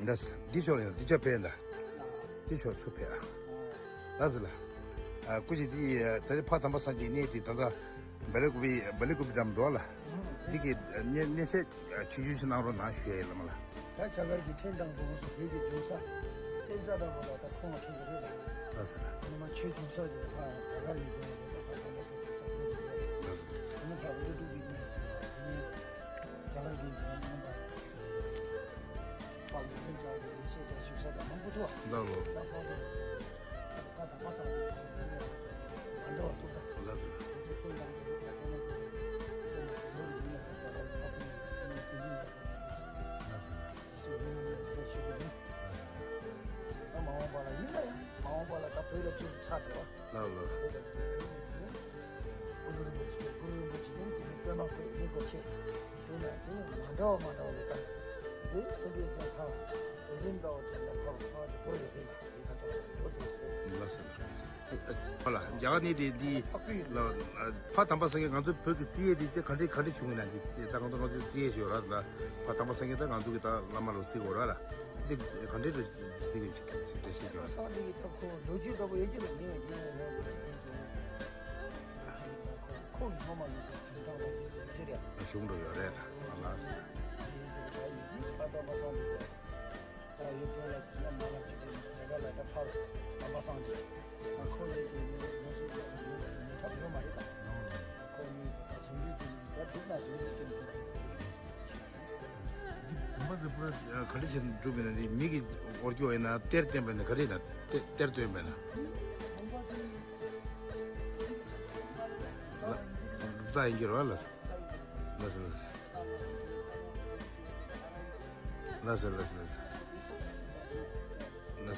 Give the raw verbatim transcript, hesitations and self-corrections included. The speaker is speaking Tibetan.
འདི་ཕྱོགས་ཡང་འདི་ཕྱོགས་ཕེབས་ད། འདི་ཕྱོགས་ཚུར་ཕེབས་ཨ། ལགས་སོ་ལགས། ཨ་སྐུ་མཁྱེན་འདི་ད་རེས་ཕ་དམ་པ་སངས་རྒྱས་གནས་དེ་ད་ལྟ་བ་ལི་ཀུ་པི་བ་ལི་ཀུ་པི་འགྲམ་འགྲོ་ལ། འདི་གི་གནས་གནས་ཚད་ཆུང་ཆུང་ཞིག་གནང་རོགས་གནང་ཞུ་ཡ་ཡིན་ལ་མ་ལ། ད་རྒྱ་གར་གྱི་ཐེན་དང་བོན་སོགས་བོད་ཀྱི་ལྗོངས་ས་བསྟན་རྩ་འདྲ་པོ་ལ་ད་ཁོང་ལ་ཐུག་གི་རེད་ལ། ལགས་སོ་ལགས། ཁོང་མ་ཆོས་འབྱུང་ས་ཀྱི་ཕ་རྒྱ་གར་ཡི་དོན་ལ་ད་ཕ་དམ་པ་སོགས་ཀྱི་ས་ཁོངས་ཡོད་རེད། ལགས་སོ། ཁོང་མ་ཕ་བློ་གྲོས་ཀྱི་གནས་ཟེར་བ་དེ་ནས་རྒྱ་གར་གྱི་འཇམ་དབྱངས་རྣམ་པ། ལགས་ལགས། ལགས་ལགས། དེ་ནས་དེ་ནས་མ་འདྲ་བ་མ་འདྲ་བ་ལས་ཀ་དེ་སེམས་པའི་ཀྱང་ཐང་དེ་རིམ་འདྲ་བ་དེ་འདྲ་ཁ་བ་ཁ་བ་དེ་བོར་ཡོད་དེ་ལ་དེ་ཁ་ཐོག་ལ་ཡོད་དེ། ལགས་སོ། ཧ་ལ་རྒྱ་གར་ནས་དེ་འདི་ལ་ཕ་དམ་པ་སངས་རྒྱས་ང་ཚོ་བོད་ཀྱི་རྩིས་ཡས་དེ་དེ་ག་འདྲས་ག་འདྲས་བྱུང་ཡིན་ན་འདི་ད་ང་ཚོ་ང་ཚོ་རྩིས་ཡས་ཞིག་ཡོད་ར། ད་ཕ་དམ་པ་སངས་རྒྱས་ད་ང་ཚོ་གི་ད་བླ་མ་ལོ་རྩིས་ཡོད་ར་ལ། འདི་ག་འདྲས་རེད་རྩིས་ཡས་ཅིག་འགྲེལ་བཤད་ཞིག་ཡོད་ར། སངས་རྒྱས་ཀྱི་ཐབས་ཁོ་ལོ་རྒྱུས་འདྲ་པོ་ཡོད་ཀྱི་ལ་ངས་ཡང་ཡང་ཡང་ཁོང་ཐོག་མ་ཡོད་པའི་དུས་དང་ལ་ཡོད་ཀྱི་རེད། གཞུང་འགྲོ་ཡོད་རེད་ལ་ལ། ཡིན་གྱི་རེད་ཡིན་གྱི་ཕ་དམ་པ་སངས་རྒྱས་ད་ཡོད་དོན་ལ་དེ་ན་མ་ལ་ཅི་དེ་ནི་དེ་ག་ལ་ད་ཕར་དམ་པ་སངས་རྒྱས་ད་ཁོ་ཡོད་དེ་ནི་ངོ་སྲིད་ལ་ཡོད་ནི་ཐབས་ཡོད་མ་རེད་ད། ཁོ་ནི་ད་ཟུང་འབྲེལ་དེ་ནི་ད་སྒྲུབ་ན་ཟུང་འབྲེལ་དེ་ནི་ཁོ་ད་ཡོད་རེད། འདི་བུམ་པ་འདི་པུ་ར་ག་འདྲ་བྱས་ནས་གྲུབ་ཡིན་ན། འདི་མི་གི་འོར་སྐྱོ་ཡིན་ན་གཏེར་བཏོན་པ་ཡིན་ན་ག་རེ་ཡིན་ན། གཏེར་གཏེར་བཏོན་པ་ཡིན་ན། ལ་ལ་ཡིན་གྱི་རེད་བ། ལ་ལ་ལ་ལ་ལ་ལ་ལ་ལ་ལ་ལ་ལ།